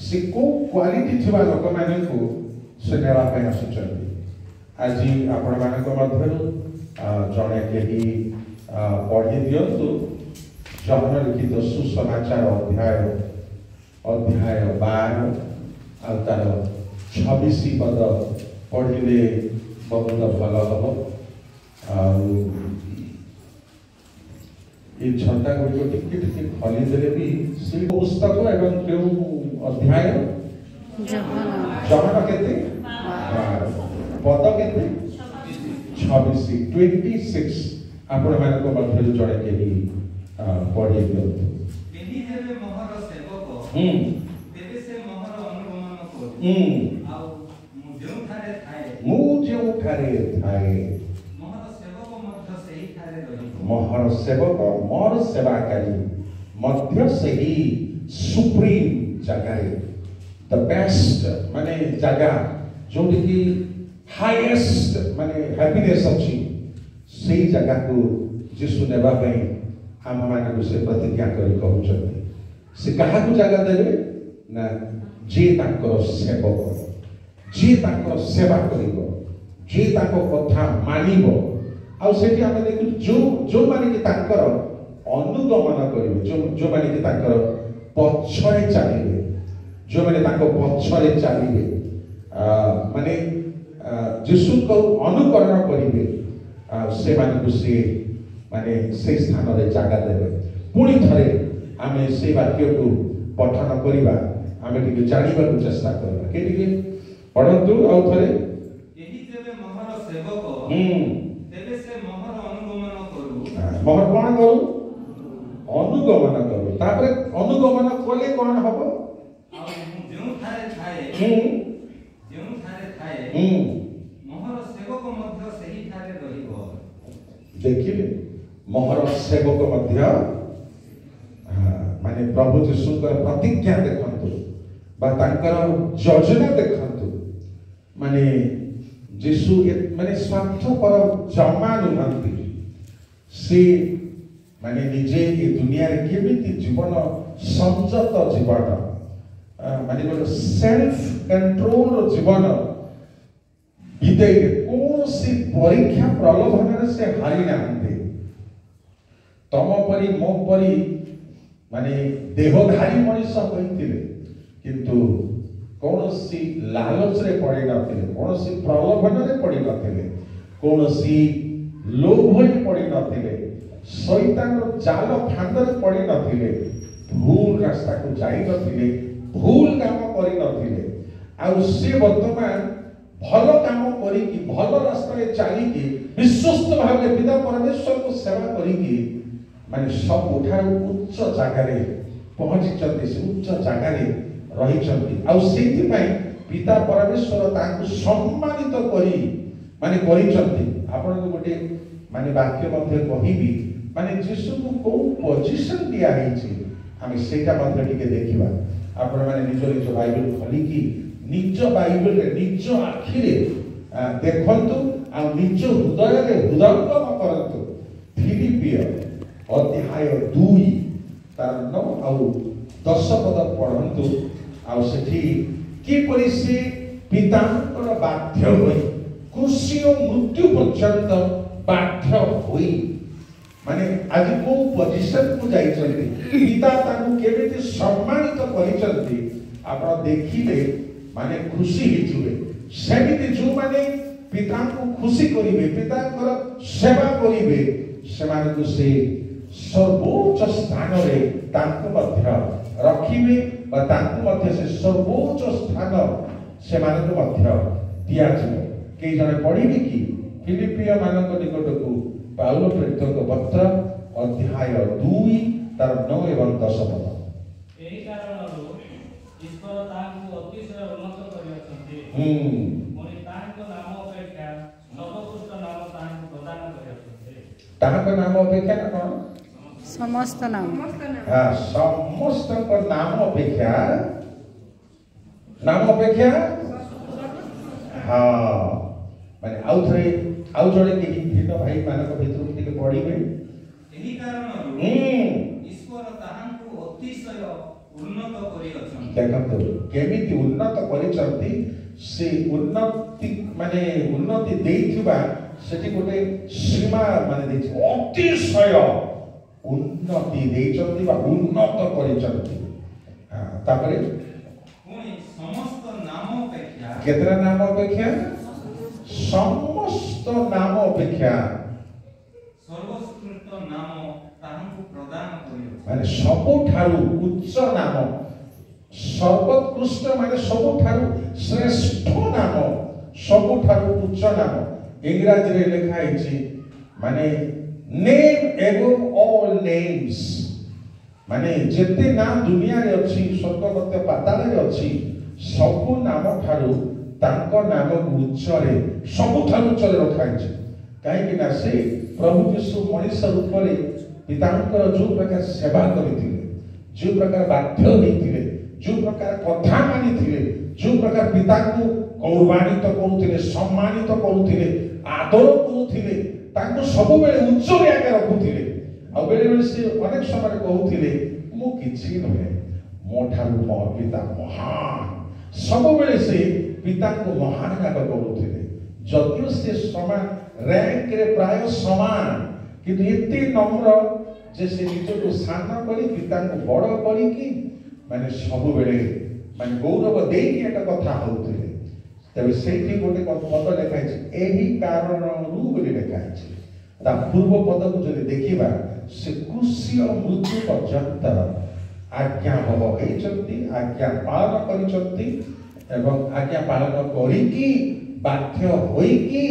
ସେ କୋଉ କ୍ୱାଲିଟି ଥିବା ଲୋକମାନଙ୍କୁ ସେ ନେବା ପାଇଁ ଆସୁଛନ୍ତି। ଆଜି ଆପଣମାନଙ୍କ ମଧ୍ୟରୁ ଜଣେ କେହି ପଢ଼ି ଦିଅନ୍ତୁ ଯୋହନ ଲିଖିତ ସୁସମାଚାର ଅଧ୍ୟାୟ 12 ଆଉ ତାର 26 ପଦ ପଢ଼ିଲେ ବହୁତ ଭଲ ହବ। ଆଉ ଏଇ ଝଣ୍ଡା ଗୁଡ଼ିକ ଟିକେ ଟିକେ ଖୋଲିଦେଲେ ବି ସେ ପୁସ୍ତକ ଏବଂ କେଉଁ ଅଧ୍ୟାୟ? ଯୋହନ କେତେ? 12। ପଦ କେତେ? 26, 26। ଆପଣମାନଙ୍କ ମଧ୍ୟରୁ ଜଣେ କେହି ପଢ଼ି ଦିଅନ୍ତୁ। କେହି ଯେବେ ମୋହର ସେବକ, ତେବେ ସେ ମୋହର ଅନୁଗମନ କରୁ। ଆଉ ମୁଁ ଯେଉଁଠାରେ ଥାଏ, ମୁଁ ଯେଉଁଠାରେ ଥାଏ, ମୋହର ସେବକ ମଧ୍ୟ ସେହିଠାରେ ରହିବ। ମୋହର ସେବକ, ମୋର ସେବାକାରୀ ମଧ୍ୟ ସେହି ସୁପ୍ରିମ ଜାଗାରେ, the best ମାନେ ଜାଗା, ଯୋଉଠିକି ହାଇଏଷ୍ଟ ମାନେ ହ୍ୟାପିନେସ୍ ଅଛି, ସେଇ ଜାଗାକୁ ଯୀଶୁ ନେବା ପାଇଁ ଆମମାନଙ୍କୁ ସେ ପ୍ରତିଜ୍ଞା କରି କହୁଛନ୍ତି। ସେ କାହାକୁ ଜାଗା ଦେବେ ନା ଯିଏ ତାଙ୍କର ସେବକ, ଯିଏ ତାଙ୍କର ସେବା କରିବ, ଯିଏ ତାଙ୍କ କଥା ମାନିବ। ଆଉ ସେଠି ଆମେ ଦେଖୁଛୁ ଯୋଉମାନେ କି ତାଙ୍କର ଅନୁଗମନ କରିବେ, ଯୋଉମାନେ କି ତାଙ୍କର ପଛରେ ଚାଲିବେ, ଯୋଉମାନେ ତାଙ୍କ ପଛରେ ଚାଲିବେ, ମାନେ ଯୀଶୁଙ୍କୁ ଅନୁକରଣ କରିବେ, ଆଉ ସେମାନଙ୍କୁ ସେ ମାନେ ସେଇ ସ୍ଥାନରେ ଜାଗା ଦେବେ। ପୁଣି ଥରେ ଆମେ ସେଇ ବାକ୍ୟକୁ ପଠନ କରିବା, ଆମେ ଟିକେ ଜାଣିବାକୁ ଚେଷ୍ଟା କରିବା। କିଏ ଟିକେ ପଢ଼ନ୍ତୁ ଆଉ ଥରେ। କେହି ଯେବେ ମୋହର ସେବକ, ତେବେ ସେ ମୋହର ଅନୁଗମନ କରୁ। ମୋହର କଣ କରୁ? ଅନୁଗମନ କରୁ। ତାପରେ ଅନୁଗମନ କଲେ କଣ ହବ? ଆଉ ମୁଁ ଯେଉଁଠାରେ ଥାଏ, ଯେଉଁଠାରେ ଥାଏ, ମୋହର ସେବକ ମଧ୍ୟ ସେହିଠାରେ ରହିବ। ଦେଖିଲେ, ମୋହର ସେବକ ମଧ୍ୟ, ମାନେ ପ୍ରଭୁ ଯୀଶୁଙ୍କର ପ୍ରତିଜ୍ଞା ଦେଖନ୍ତୁ ବା ତାଙ୍କର ଯୋଜନା ଦେଖନ୍ତୁ। ମାନେ ଯୀଶୁ ମାନେ ସ୍ୱାର୍ଥପର ଜମା ନୁହନ୍ତି। ସେ ମାନେ ନିଜେ ଏ ଦୁନିଆରେ କେମିତି ଜୀବନ, ସଂଯତ ଜୀବନ, ମାନେ ଗୋଟେ ସେଲ୍ଫ କଣ୍ଟ୍ରୋଲର ଜୀବନ ବିତେଇଲେ। କୌଣସି ପରୀକ୍ଷା ପ୍ରଲୋଭନରେ ସେ ହାରି ନାହାନ୍ତି। ତମ ପରି ମୋ ପରି ମାନେ ଦେହଧାରୀ ମଣିଷ ହୋଇଥିଲେ, କିନ୍ତୁ କୌଣସି ଲାଲଚରେ ପଡ଼ିନଥିଲେ, କୌଣସି ପ୍ରଲୋଭନରେ ପଡ଼ିନଥିଲେ, କୌଣସି ଲୋଭରେ ପଡ଼ିନଥିଲେ, ଶୈତାନର ଜାଲ ଫାନ୍ଦରେ ପଡ଼ିନଥିଲେ, ଭୁଲ ରାସ୍ତାକୁ ଯାଇନଥିଲେ, ଭୁଲ କାମ କରିନଥିଲେ। ଆଉ ସେ ବର୍ତ୍ତମାନ ଭଲ କାମ କରିକି, ଭଲ ରାସ୍ତାରେ ଚାଲିକି, ବିଶ୍ୱସ୍ତ ଭାବରେ ପିତା ପରମେଶ୍ୱରଙ୍କୁ ସେବା କରିକି ମାନେ ସବୁଠାରୁ ଉଚ୍ଚ ଜାଗାରେ ପହଞ୍ଚିଛନ୍ତି, ସେ ଉଚ୍ଚ ଜାଗାରେ ରହିଛନ୍ତି। ଆଉ ସେଇଥିପାଇଁ ପିତା ପରମେଶ୍ୱର ତାଙ୍କୁ ସମ୍ମାନିତ କରି ମାନେ କରିଛନ୍ତି। ଆପଣଙ୍କୁ ଗୋଟେ ମାନେ ବାକ୍ୟ ମଧ୍ୟ କହିବି, ମାନେ ଯୀଶୁକୁ କୋଉ ପୋଜିସନ ଦିଆହେଇଛି ଆମେ ସେଇଟା ମଧ୍ୟ ଟିକେ ଦେଖିବା। ଆପଣମାନେ ନିଜ ନିଜ ବାଇବେଲ ଖୋଲିକି ନିଜ ବାଇବେଲରେ ନିଜ ଆଖିରେ ଦେଖନ୍ତୁ ଆଉ ନିଜ ହୃଦୟରେ ହୃଦୟଙ୍ଗମ କରନ୍ତୁ। ଫିଲିପିୟ ଅଧ୍ୟାୟ 2 ତାର 9 ଆଉ 10 ପଦ ପଢ଼ନ୍ତୁ। ଆଉ ସେଠି କିପରି ସେ ପିତାଙ୍କର ବାଧ୍ୟ ହୋଇ କୃଷି ଓ ମୃତ୍ୟୁ ପର୍ଯ୍ୟନ୍ତ ବାଧ୍ୟ ହୋଇ ମାନେ ଆଜି କୋଉ ପୋଜିସନକୁ ଯାଇଛନ୍ତି, ପିତା ତାଙ୍କୁ କେମିତି ସମ୍ମାନିତ କରିଛନ୍ତି, ଆପଣ ଦେଖିଲେ ମାନେ ଖୁସି ହେଇଯିବେ। ସେମିତି ଯୋଉମାନେ ପିତାଙ୍କୁ ଖୁସି କରିବେ, ପିତାଙ୍କର ସେବା କରିବେ, ସେମାନଙ୍କୁ ସେ ସର୍ବୋଚ୍ଚ ସ୍ଥାନରେ ତାଙ୍କୁ ମଧ୍ୟ ରଖିବେ ବା ତାଙ୍କୁ ମଧ୍ୟ ସେ ସର୍ବୋଚ୍ଚ ସ୍ଥାନ ସେମାନଙ୍କୁ ମଧ୍ୟ ଦିଆଯିବ। କେହି ଜଣେ ପଢ଼ିବେ କି? ଫିଲିପିୟ ମାନଙ୍କ ନିକଟକୁ ପାଉଲ ପ୍ରେରିତଙ୍କ ପତ୍ର ଅଧ୍ୟାୟ 2 ତାର 9 ଏବଂ 10 ପଦ। ଏହି କାରଣରୁ ଈଶ୍ୱର ତାହାଙ୍କୁ ଅତିଶୟ ଉନ୍ନତ କରିଅଛନ୍ତି, ପୁଣି ତାହାଙ୍କ ନାମ ଅପେକ୍ଷା ସର୍ବୋତ୍କୃଷ୍ଟ ନାମ ତାହାଙ୍କୁ ପ୍ରଦାନ କରିଅଛନ୍ତି। ତାହାଙ୍କ ନାମ ଅପେକ୍ଷା ନା କଣ? ସମସ୍ତ ନାମ। ହଁ, ସମସ୍ତଙ୍କ ନାମ ଅପେକ୍ଷା, ନାମ ଅପେକ୍ଷା, ହଁ। ମାନେ ଆଉ ଥରେ ଆଉ ଜଣେ କେହି ଭିନ୍ନ ଭାଇ ମାନଙ୍କ ଭିତରୁ ଟିକେ ପଢିବେ। ଏହି କାରଣରୁ ଈଶ୍ୱର ତାହାଙ୍କୁ ଅତିଶୟ ଉନ୍ନତ କରିଅଛନ୍ତି। ଦେଖନ୍ତୁ କେମିତି ଉନ୍ନତ କରିଛନ୍ତି। ସେ ଉନ୍ନତି ମାନେ ଉନ୍ନତି ଦେଇଥିବା ସେଠି ଗୋଟେ ସୀମା ମାନେ ଦେଇଛି, ଅତିଶୟ ଉନ୍ନତି ଦେଇଛନ୍ତି ବା ଉନ୍ନତ କରିଛନ୍ତି। ତାପରେ ପୁଣି ସମସ୍ତ ନାମ ଅପେକ୍ଷା, କେତେଟା ନାମ ଅପେକ୍ଷା? ସମସ୍ତ ନାମ ଅପେକ୍ଷା ସର୍ବୋତ୍କୃଷ୍ଟ ନାମ ତାହାଙ୍କୁ ପ୍ରଦାନ କରିଅଛି। ମାନେ ସବୁଠାରୁ ଉଚ୍ଚ ନାମ, ସର୍ବୋତ୍କୃଷ୍ଟ ମାନେ ସବୁଠାରୁ ଶ୍ରେଷ୍ଠ ନାମ, ସବୁଠାରୁ ଉଚ୍ଚ ନାମ। ଇଂରାଜୀରେ ଲେଖା ହେଇଛି ମାନେ ନେମ୍ ଏବଭ ଅଲ୍ ନେମ୍ସ, ମାନେ ଯେତେ ନାଁ ଦୁନିଆରେ ଅଛି, ସ୍ୱର୍ଗ ମଧ୍ୟ ପାତାଳରେ ଅଛି, ସବୁ ନାମ ଠାରୁ ତାଙ୍କ ନାମକୁ ଉଚ୍ଚରେ, ସବୁଠାରୁ ଉଚ୍ଚରେ ରଖାହେଇଛି। କାହିଁକି ନା ସେ ପ୍ରଭୁ ଯୀଶୁ ମଣିଷ ରୂପରେ ପିତାଙ୍କର ଯୋଉ ପ୍ରକାର ସେବା କରିଥିଲେ, ଯୋଉ ପ୍ରକାର ବାଧ୍ୟ ହେଇଥିଲେ, ଯୋଉ ପ୍ରକାର କଥା ମାନିଥିଲେ, ଯୋଉ ପ୍ରକାର ପିତାଙ୍କୁ ଗୌରବାନ୍ୱିତ କରୁଥିଲେ, ସମ୍ମାନିତ କରୁଥିଲେ, ଆଦର କରୁଥିଲେ, ତାଙ୍କୁ ସବୁବେଳେ ଉଚ୍ଚରେ ଆଗେ ରଖୁଥିଲେ। ଆଉ ବେଳେବେଳେ ସେ ଅନେକ ସମୟରେ କହୁଥିଲେ, ମୁଁ କିଛି ନୁହେଁ, ମୋ ଠାରୁ ମୋ ପିତା ମହାନ। ସବୁବେଳେ ସେ ପିତାଙ୍କୁ ମହାନ ଯାକ କରୁଥିଲେ। ଯଦିଓ ସେ ସମାନ ର୍ୟାଙ୍କରେ ପ୍ରାୟ ସମାନ, କିନ୍ତୁ ଏତେ ନମ୍ର ଯେ ସେ ନିଜକୁ ସାନ କରି ପିତାଙ୍କୁ ବଡ଼ କରିକି ମାନେ ସବୁବେଳେ ମାନେ ଗୌରବ ଦେଇକି ଏକ କଥା ହଉଥିଲେ। ତେବେ ସେଇଠି ଗୋଟେ ପଦ ଲେଖା ହେଇଛି, ଏହି କାରଣରୁ ବୋଲି ଲେଖା ହେଇଛି। ତା ପୂର୍ବ ପଦକୁ ଯଦି ଦେଖିବା, ସେ କ୍ରୁଶୀୟ ମୃତ୍ୟୁ ପର୍ଯ୍ୟନ୍ତ ଆଜ୍ଞାବହ ହେଇଛନ୍ତି, ଆଜ୍ଞା ପାଳନ କରିଛନ୍ତି ଏବଂ ଆଜ୍ଞା ପାଳନ କରିକି ବାଧ୍ୟ ହୋଇକି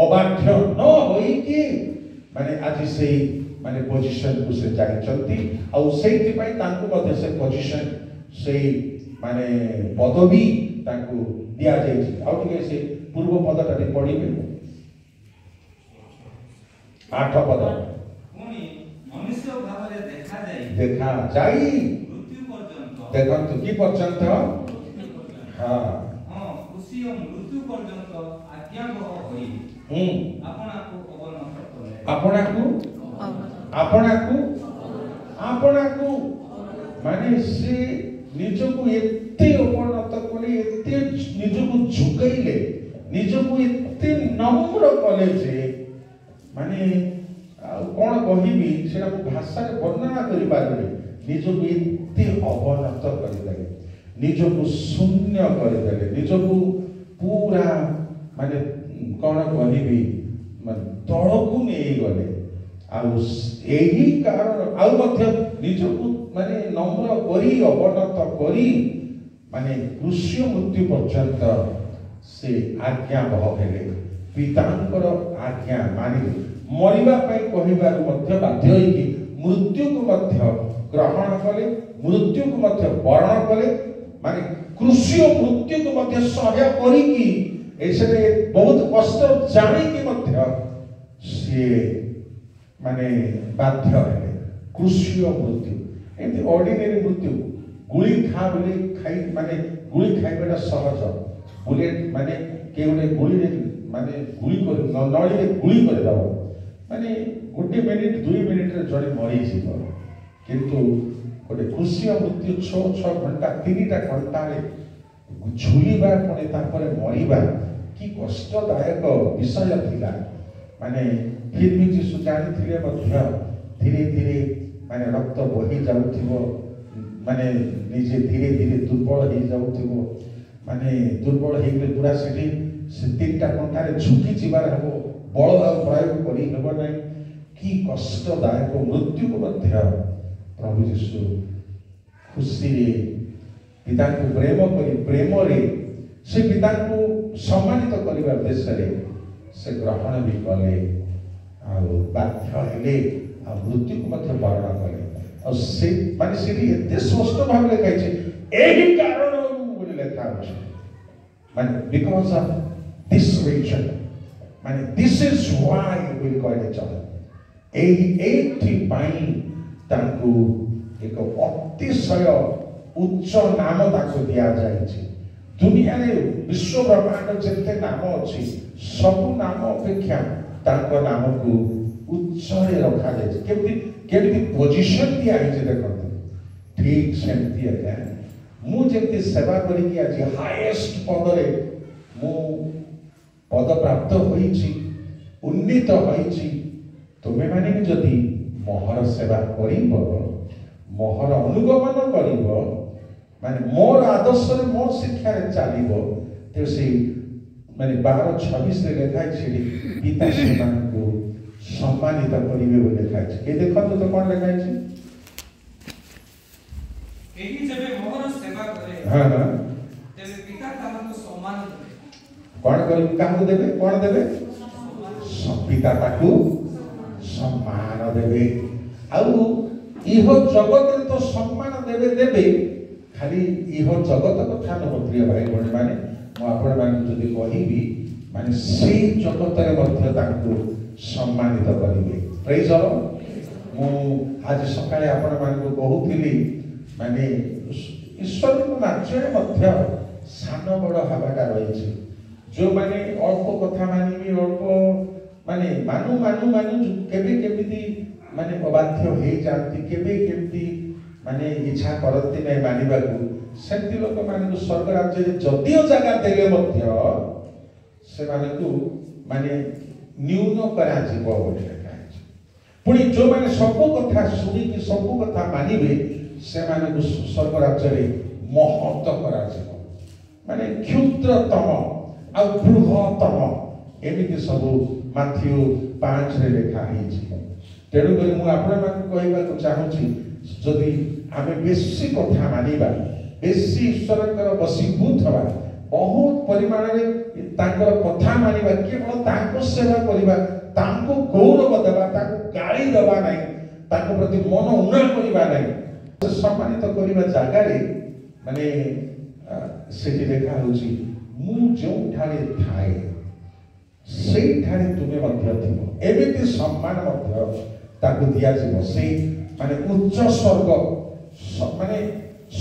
ଅବାଧ୍ୟ ନ ହୋଇକି ମାନେ ଆଜି ସେଇ ମାନେ ପୋଜିସନକୁ ସେ ଯାଇଛନ୍ତି। ଆଉ ସେଇଥିପାଇଁ ତାଙ୍କୁ ମଧ୍ୟ ସେ ପୋଜିସନ, ସେଇ ମାନେ ପଦବୀ ତାଙ୍କୁ ଦିଆଯାଇଛି। ଆଉ ଟିକେ ସେ ପୂର୍ବ ପଦଟା ଟିକେ ପଢିବେ, 8 ପଦ। ପୁଣି ମନୁଷ୍ୟ ଭାବରେ ଦେଖାଯାଇ, ଦେଖାଯାଇ ମୃତ୍ୟୁ ପର୍ଯ୍ୟନ୍ତ, ଦେଖନ୍ତୁ କି ପର୍ଯ୍ୟନ୍ତ, ହଁ ହଁ, କ୍ରୁଶୀୟ ମୃତ୍ୟୁ ପର୍ଯ୍ୟନ୍ତ ଆଜ୍ଞାବହ ହୋଇ ଆପଣାକୁ ଅବନତ କଲେ। ଆପଣାକୁ, ଆପଣାକୁ, ଆପଣାକୁ ମାନେ ସେ ନିଜକୁ ଏତେ ଅବନତ କଲେ, ଏତେ ନିଜକୁ ଝୁକେଇଲେ, ନିଜକୁ ଏତେ ନମ୍ର କଲେ ଯେ ମାନେ ଆଉ କଣ କହିବି, ସେଟା ମୁଁ ଭାଷାରେ ବର୍ଣ୍ଣନା କରିପାରିବିନି। ନିଜକୁ ଏତେ ଅବନତ କରିଦେଲେ, ନିଜକୁ ଶୂନ୍ୟ କରିଦେଲେ, ନିଜକୁ ପୁରା ମାନେ କଣ କହିବି ମାନେ ତଳକୁ ନେଇଗଲେ। ଆଉ ଏହି କାରଣ ଆଉ ମଧ୍ୟ ନିଜକୁ ମାନେ ନମ୍ର କରି ଅବନତ କରି ମାନେ କ୍ରୁଶୀୟ ମୃତ୍ୟୁ ପର୍ଯ୍ୟନ୍ତ ସେ ଆଜ୍ଞାବହ ହେଲେ, ପିତାଙ୍କର ଆଜ୍ଞା ମାନିଲେ, ମରିବା ପାଇଁ କହିବାରୁ ମଧ୍ୟ ବାଧ୍ୟ ହେଇକି ମୃତ୍ୟୁକୁ ମଧ୍ୟ ଗ୍ରହଣ କଲେ, ମୃତ୍ୟୁକୁ ମଧ୍ୟ ବରଣ କଲେ, ମାନେ କ୍ରୁଶୀୟ ମୃତ୍ୟୁକୁ ମଧ୍ୟ ସହ୍ୟ କରିକି ଏସରେ ବହୁତ କଷ୍ଟ ଜାଣିକି ମଧ୍ୟ ସିଏ ମାନେ ବାଧ୍ୟ ହେଲେ କ୍ରୁଶୀୟ ମୃତ୍ୟୁ। ଏମିତି ଅର୍ଡିନାରୀ ମୃତ୍ୟୁ, ଗୁଳି ଖା ବୋଲି ଖାଇ ମାନେ ଗୁଳି ଖାଇବାଟା ସହଜ, ବୁଲେଟ ମାନେ କିଏ ଗୋଟେ ଗୁଳିରେ ମାନେ ଗୁଳି କରି ନଳୀରେ ଗୁଳି କରିଦେବ, ମାନେ 1 ମିନିଟ୍ 2 ମିନିଟ୍ରେ ଜଣେ ମରିଯିବ। କିନ୍ତୁ ଗୋଟେ କ୍ରୁଶୀୟ ମୃତ୍ୟୁ 6 6 ଘଣ୍ଟା 3ଟା ଘଣ୍ଟାରେ ଝୁଲିବା ପୁଣି ତାପରେ ମରିବା କି କଷ୍ଟଦାୟକ ବିଷୟ ଥିଲା। ମାନେ ଫିର୍ ବି ଯୀଶୁ ଜାଣିଥିଲେ ମଧ୍ୟ ଧୀରେ ଧୀରେ ମାନେ ରକ୍ତ ବହି ଯାଉଥିବ, ମାନେ ନିଜେ ଧୀରେ ଧୀରେ ଦୁର୍ବଳ ହେଇଯାଉଥିବ, ମାନେ ଦୁର୍ବଳ ହେଇଗଲେ ପୁରା ସେଠି ସେ 3ଟା କଣ୍ଟାରେ ଝୁକି ଯିବାର ହେବ, ବଳ ଆଉ ପ୍ରୟୋଗ କରି ହେବ ନାହିଁ। କି କଷ୍ଟଦାୟକ ମୃତ୍ୟୁକୁ ମଧ୍ୟ ପ୍ରଭୁ ଯୀଶୁ ଖୁସିରେ ପିତାଙ୍କୁ ପ୍ରେମ କରି ପ୍ରେମରେ ସେ ପିତାଙ୍କୁ ସମ୍ମାନିତ କରିବା ଉଦ୍ଦେଶ୍ୟରେ ସେ ଗ୍ରହଣ ବି କଲେ ଆଉ ବାଧ୍ୟ ହେଲେ ଆଉ ମୃତ୍ୟୁକୁ ମଧ୍ୟ ବରଣ କଲେ। ଆଉ ସେ ମାନେ ସେଠି ଏତେ ସ୍ପଷ୍ଟ ଭାବେ ଲେଖା ହେଇଛି, ଏହି କାରଣରୁ ବୋଲି ଲେଖା ଅଛି, ମାନେ because of this reason, ମାନେ this is why ବୋଲି କହିଲେ ଚଳେ। ଏଇଥିପାଇଁ ତାଙ୍କୁ ଏକ ଅତିଶୟ ଉଚ୍ଚ ନାମ ତାଙ୍କୁ ଦିଆଯାଇଛି। ଦୁନିଆରେ ବିଶ୍ୱ ବ୍ରହ୍ମାଣ୍ଡ ଯେତେ ନାମ ଅଛି ସବୁ ନାମ ଅପେକ୍ଷା ତାଙ୍କ ନାମକୁ ଉଚ୍ଚରେ ରଖାଯାଇଛି। କେମିତି କେମିତି ପୋଜିସନ ଦିଆହେଇଛି ଦେଖନ୍ତୁ, ଠିକ ସେମିତି ଆଜ୍ଞା ମୁଁ ଯେମିତି ସେବା କରିକି ଆଜି ହାଏଷ୍ଟ ପଦରେ ମୁଁ ପଦପ୍ରାପ୍ତ ହୋଇଛି, ଉନ୍ନୀତ ହୋଇଛି, ତୁମେମାନେ ବି ଯଦି ମୋହର ସେବା କରିବ, ମୋହର ଅନୁଗମନ କରିବ, ମାନେ ମୋର ଆଦର୍ଶରେ ମୋ ଶିକ୍ଷାରେ ଚାଲିବ, ତେବେ ସେଇ ମାନେ 12:26 ଲେଖା ହେଇଛି ସେଠି ପିତା ସେମାନଙ୍କୁ ସମ୍ମାନିତ କରିବେ ବୋଲି ଲେଖା ହେଇଛି। ଏ ଦେଖନ୍ତୁ ତ କଣ ଲେଖା ହେଇଛି। କେହି ଯେବେ ମୋହର ସେବା କରେ, ହଁ ହଁ, ତେବେ ପିତା ତାହାକୁ ସମ୍ମାନ ଦେବେ। କଣ କରିବେ? କାହାକୁ ଦେବେ? କଣ ଦେବେ? ପିତା ତାକୁ ସମ୍ମାନ ଦେବେ। ଆଉ ଇହ ଜଗତରେ ତ ସମ୍ମାନ ଦେବେ ଦେବେ, ଖାଲି ଇହ ଜଗତ କଥା ନୁହଁ ପ୍ରିୟ ଭାଇ ଭଉଣୀ ମାନେ, ମୁଁ ଆପଣମାନଙ୍କୁ ଯଦି କହିବି ମାନେ ସେଇ ଜଗତରେ ମଧ୍ୟ ତାଙ୍କୁ ସମ୍ମାନିତ କରିବେ। ପ୍ରେଜ୍ ଦ ଲର୍ଡ। ମୁଁ ଆଜି ସକାଳେ ଆପଣମାନଙ୍କୁ କହୁଥିଲି ମାନେ ଈଶ୍ୱରଙ୍କ ରାଜ୍ୟରେ ମଧ୍ୟ ସାନ ବଡ଼ ହେବାଟା ରହିଛି। ଯେଉଁମାନେ ଅଳ୍ପ କଥା ମାନିବେ, ଅଳ୍ପ ମାନେ ମାନୁ ମାନୁ ମାନୁ କେବେ କେମିତି ମାନେ ଅବାଧ୍ୟ ହେଇଯାଆନ୍ତି, କେବେ କେମିତି ମାନେ ଇଚ୍ଛା କରନ୍ତି ନାହିଁ ମାନିବାକୁ, ସେମିତି ଲୋକମାନଙ୍କୁ ସ୍ୱର୍ଗ ରାଜ୍ୟରେ ଯଦିଓ ଜାଗା ଦେଲେ ମଧ୍ୟ ସେମାନଙ୍କୁ ମାନେ ନ୍ୟୁନ କରାଯିବ ବୋଲି ଲେଖା ହେଇଛି। ପୁଣି ଯେଉଁମାନେ ସବୁ କଥା ଶୁଣିକି ସବୁ କଥା ମାନିବେ ସେମାନଙ୍କୁ ସ୍ୱର୍ଗ ରାଜ୍ୟରେ ମହତ କରାଯିବ, ମାନେ କ୍ଷୁଦ୍ରତମ ଆଉ ବୃହତ୍ତମ, ଏମିତି ସବୁ ମାଥିଉ 5 ଲେଖା ହେଇଛି। ତେଣୁକରି ମୁଁ ଆପଣମାନଙ୍କୁ କହିବାକୁ ଚାହୁଁଛି, ଯଦି ଆମେ ବେଶୀ କଥା ମାନିବା, ବେଶୀ ଈଶ୍ୱରଙ୍କର ବଶୀଭୂତ ହେବା, ବହୁତ ପରିମାଣରେ ତାଙ୍କର କଥା ମାନିବା, କେବଳ ତାଙ୍କ ସେବା କରିବା, ତାଙ୍କୁ ଗୌରବ ଦେବା, ତାଙ୍କୁ ଗାଳି ଦେବା ନାହିଁ, ତାଙ୍କ ପ୍ରତି ମନ ଉଣା କରିବା ନାହିଁ, ସମ୍ମାନିତ କରିବା ଜାଗାରେ ମାନେ ସେଠି ଲେଖା ହେଉଛି ମୁଁ ଯେଉଁଠାରେ ଥାଏ ସେଇଠାରେ ତୁମେ ମଧ୍ୟ ଥିବ। ଏମିତି ସମ୍ମାନ ମଧ୍ୟ ତାକୁ ଦିଆଯିବ। ସେଇ ମାନେ ଉଚ୍ଚ ସ୍ୱର୍ଗ, ମାନେ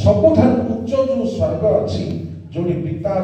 ସବୁଠାରୁ ଉଚ୍ଚ ଯୋଉ ସ୍ୱର୍ଗ ଅଛି, ଯୋଉଠି ପିତା